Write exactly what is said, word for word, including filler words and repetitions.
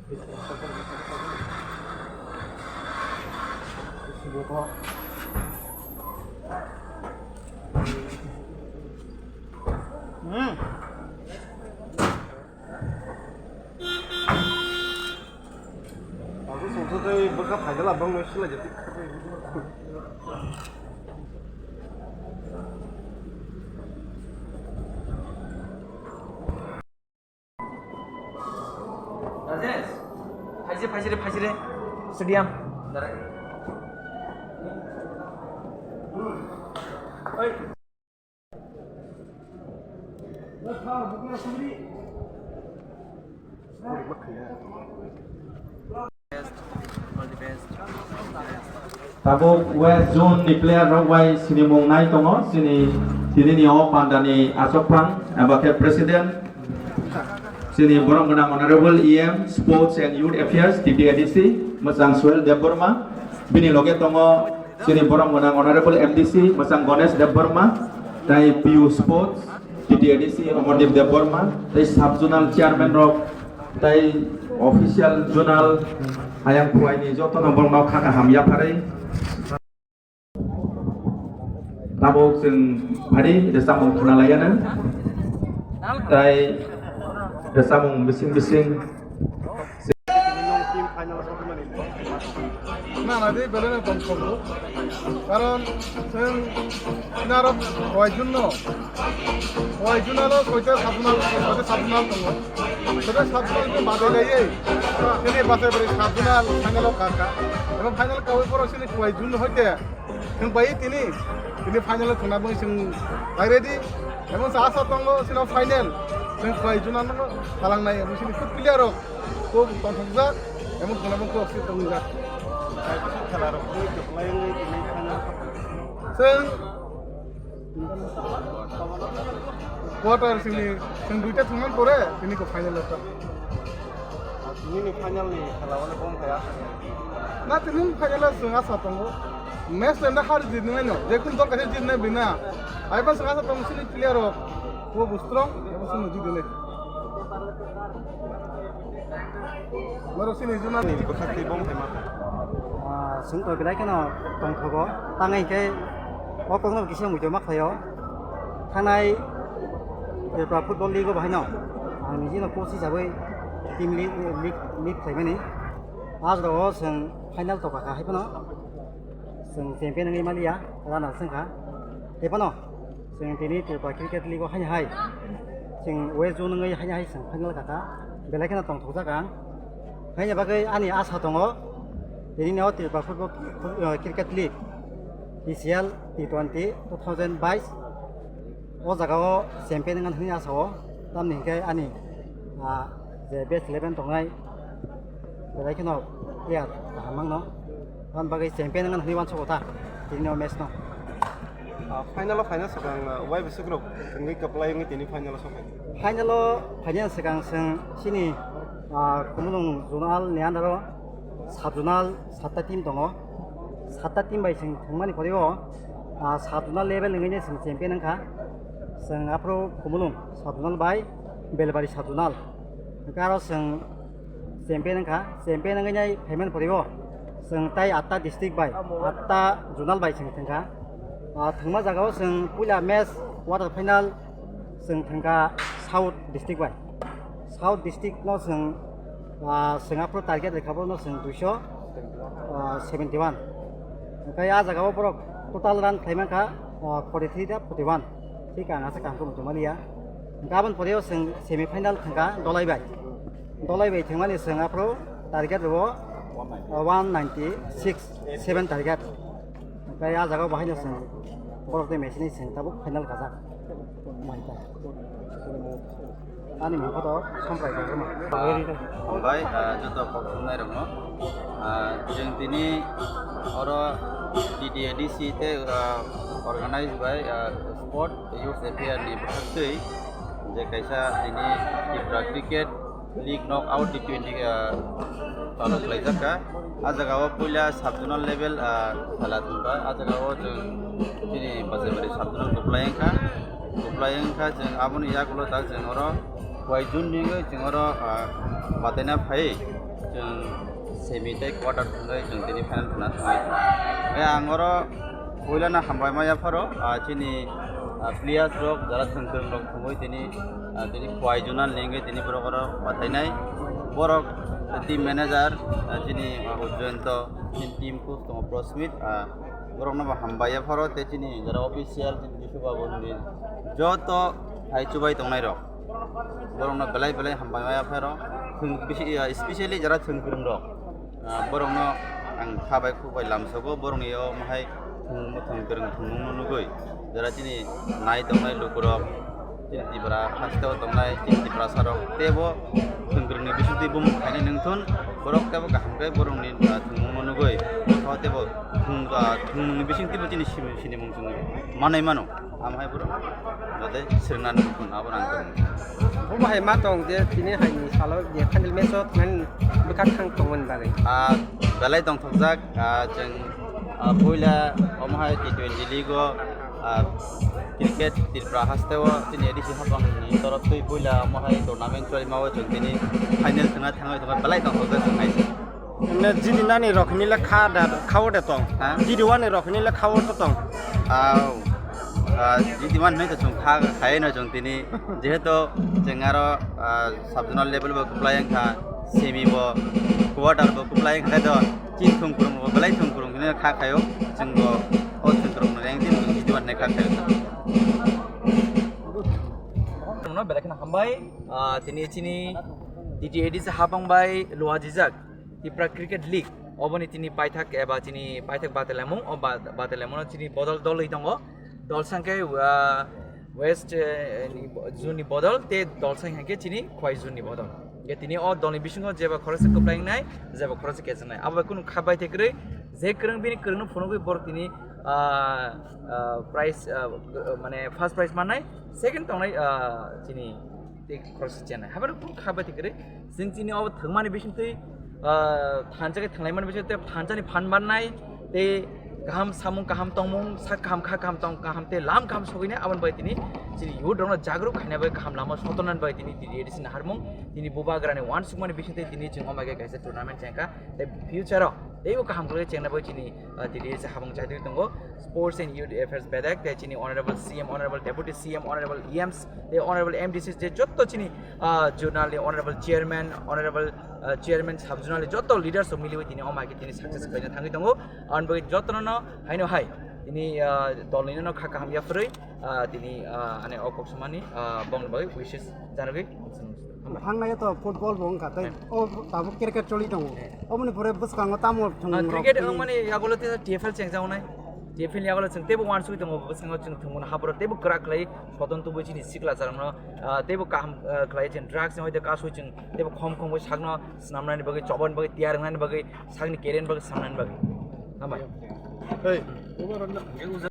Ang songsa tei bwkha phaikhe labang no silai jati. Rajesh, phaisire, phaisire, phaisire. Stadium. Darai. Oi. Tabuk West Zone ni player rok bai sinimung nai tongo, chini tini ni o panda ni asokphang, abo khe president, chini borom gwnang honorable E M, Sports and Youth Affairs, T T A D C, mwchang Suhel Debbarma, bini loge tongo, Chini borom gwnang Honorable M D C mwchang Ganesh Debbarma, tei P U Sports, T T A D C Amardeep Debbarma, tei Sub Zonal Chairman rok, tei Official Zonal ayang phuaini jotono borokno kha kaham yapharwi. Tabuk chwng phari rwchapmung khna laiyano, tei rwchapmung bising bising. Na, na, di belai no tong tongo. Karon chwng narok koyekjon no, koyekjon alo koita sabunal, koita sabunal tongo. Koita sabunal ni badai laiye. Chini bachai bari sabunal final o kaka. Ebo final kawi borok chini koyekjon no hoite. Chwng bai tini, tini final o thwngna bwng chwng bai ready. Ebo sa asa tongo chini final. Chwng koyekjon ano talang nai, ebo chini foot player rok. Kok tongthokjak, emon khwnabo kok se tongjak. Kaisa khela rok wngwi kwplai wngwi tini final. Chwng quarter sini chwng duita thwngmani pore tini ko final o ta. Nini final ni khela wale bom kaya. Na tini final o chwng asa tongo. Match le na har jit nai no, je kun dol kaisa jit nai bina. Aiba chwng asa tongo sini player rok. Bo bo strong, ebo chwng jit nai. Norok sini juna ni bwkhak tei bom khaima. Ah, chwng to belai kheno tongthogo. Tang hwnkhe o kokno kisa muitu ma khlaio. Thangnai Tripura Football League o bahaino ang nijino coach hisabai team lead, lead, lead khlaimani. Ah, jora o chwng final tokha kha hai phano. Chwng champion wngwi maliya, runner wngkha. Tei phano chwng tini Tripura Cricket League o haino hai chwng West Zone wngwi haino hai chwng final kaka. Belai kheno tongthokjak ang. Haini bagwi ani asa tongo, tini o Tripura Football, uh, Cricket League, T C L T twenty two thousand bais. O jaga o champion wngna hwnwi asa o, tamni hwnkhe ani, ah, je best eleven tongnai, belai kheno player kaham mangno, aboni bagwi champion wngna hwnwi uansukgo ta tini o match no. Ah, final o phaina swkang, ah, waibo swkrok wngwi kwplai wngwi tini final o sokha. Final o phaina swkang chwng chini, ah, Khumulwng zonal ni under o sub zonal satta team tongo. Satta team bai chwng thwngmani pore o, ah, sub zonal level wngwi chwng champion wngkha. Chwng aphuru Khumulwng sub zonal bai Belbari sub zonal. Hwnkhe aro chwng champion wngkha. Champion wngwi nai phaimani pore o chwng tai atta district bai, atta zonal bai chwng thwngkha. Ah, thwngma jaga o chwng puila match quarter final chwng thwngkha South district bai. South district no chwng, ah, chwng aphuru target rwkha bono chwng duiso, ah, seventy one. Hwnkhe ah jaga o borok total run khlai mankha, ah, forty three ta forty one. Thik ang asa kaham khe muchung maliya. Hwnkhe aboni pore o chwng semi final thwngkha Dolai bai. Dolai bai thwngmani chwng aphuru target rwo, ah, one ninety six, seven target. Hwnkhe ah jaga o bahaino chwng borok tei machine ni chwng tabuk final kajak. Ani mung kotor Samprai Debbarma. Hambai, ah, joto kok thumnai rokno. Ah, chwng tini oro T T A D C tei, ah, organize by, ah, Sport Youth Affair ni bwkhak twi je kaisa tini Tripura Cricket League Knockout T twenty, ah, chalo khlaijak kha. Ah jaga o puila sub zonal level, ah, khela thwngkha. Ah jaga o chwng chini Basaibari sub zonal kwplai wngkha. Kwplai wngkha chwng aboni yagulo tak chwng oro Khowai zone ni wngwi chwng oro, ah, bataina phai chwng semi tei quarter thangwi chwng tini final thangna thangwi. Tei ang oro puilano hambai ma yapharo, ah, chini, ah, players rok jara thwng kwrwng rok thangwi tini, ah, tini Khowai zone ni wngwi tini borok oro batainai. Borok team manager, ah, chini, ah, Ujjayanta, chini team coach tongo Prosmit, ah, borokno bo hambai yapharo tei chini jara official chini Jishu Babu ni joto hai chubai tongnai rok. Borokno belai belai hambai ma yapharo. Thwng bisi, ah, especially jara thwng kwrwng rok. Ah, borokno ang kha bai khuk bai lamsogo, borokni o mohai thwng, thwng kwrwng thwngmungno nugwi. Jara chini nai tongnai lukurok, chini Tipra hasteo tongnai, chini Tiprasa rok teibo thwng kwrwngni bisingtwi bumung khainai nungthun, borok teibo kaham khe borokni, ah, thwngmungno nugwi. Motha teibo thwng, ah, thwngmungni bisingtwibo chini simi-, sinimung chwng manwi mano. Amo hai borok. Jate swrwngna nukun abo rang tong. Bo hai ma tong je tini hai ni salo je final match o thang bwkha thang tong wng bagwi. Ah, belai tongthokjak, ah, chwng, ah, puila omo hai T twenty league o, ah, cricket Tripura haste o chini A D C hapang ni torop twi puila omo hai tournament choli ma o chwng tini final thangna thangwi tongkha belai tongthokjak chwng hai. Emne jidi nani rok hinile kha da, kha o de tong. Ha? Jidi wani rok hinile kha o to tong. Au. Ah, jidi man hinai to chwng kha, kha eno chwng tini. Jehetu chwng aro, ah, sub zonal level bo kwplai wngkha, semi bo, quarter bo kwplai wngkha to, chini thwng kwrwng bo belai thwng kwrwng hinwi kha khaio. Chwng bo o thwng kwrwng no reng tini jidi man hinai kha khaio. Belai kheno hambai, ah, tini chini T T A D C hapang bai luajijak. Tipra Cricket League, oboni tini paithak eba chini paithak batalaimung, o ba-, batalaimungno chini bodol dol wi tongo. Dol sangkhe, ah, West, eh, ni bo-, zone ni bodol, te dol sangkhe chini Khowai zone ni bodol. Ge tini o dolni bisingo jeba khoroksa kwplai wngnai, jeba khoroksa kejaknai. Abo bai kunu kha bai te kwrwi, je kwrwng bini kwrwngno phunugwi borok tini, ah, ah, prize, ah, mane first prize mannai, second tongnai, ah, chini tei khoroksa chenai. Habar kunu kha bai te kwrwi. Chwng chini o thwngmani bisingtwi, ah, thansa khe thwnglaimani bisingtwi thansa ni phan mannai, tei kaham samung, kaham tongmung, sak kaham, kha kaham, tong kaham, tei lam kaham sogwinai, aboni bai tini chini youth rokno jagruk khaina bai kaham lama sotonani bai tini T T A D C naharmung, tini bubagrani uansukmani bisingtwi tini chwng omai khe kaisa tournament chengkha, tei future o teibo kaham khlai chengna bai chini, ah, T T A D C habung chaitwi tongo. Sports and Youth Affairs bedek, tei chini Honorable C M, Honorable Deputy C M, Honorable E Ms, tei Honorable M D Cs, je jotto chini, ah, zonal ni Honorable Chairman, Honorable, ah, Chairman sub zonal ni jotto leaders rok miliwi tini o mai khe tini success khlaina thangwi tongo. Aboni bagwi jottono no haino hai tini, ah, dol ni no kha kaham yapharwi, ah, tini, ah, ani o kok samani, ah, bongni bagwi wishes janagwi. Thangnai to football bo wngkha tei o tabuk cricket choli tongo. Oboni pore bwskango tamo thwng Ah, rok cricket tei wngmani yagulo tei T F L chengjagonai. T F L ni yagulo chwng teibo uansugwi tongo, bwskango chwng thwngmano haboro teibo kwrak khlai soton tubui chini sikla charwngno, ah, teibo kaham, ah, khlai chwng drugs ni hoite kasui chwng teibo khom khom bai sakno swnamnani bagwi, chobani bagwi, tiyar wngnani bagwi, sakni career ni bagwi swnamnani bagwi. Hambai.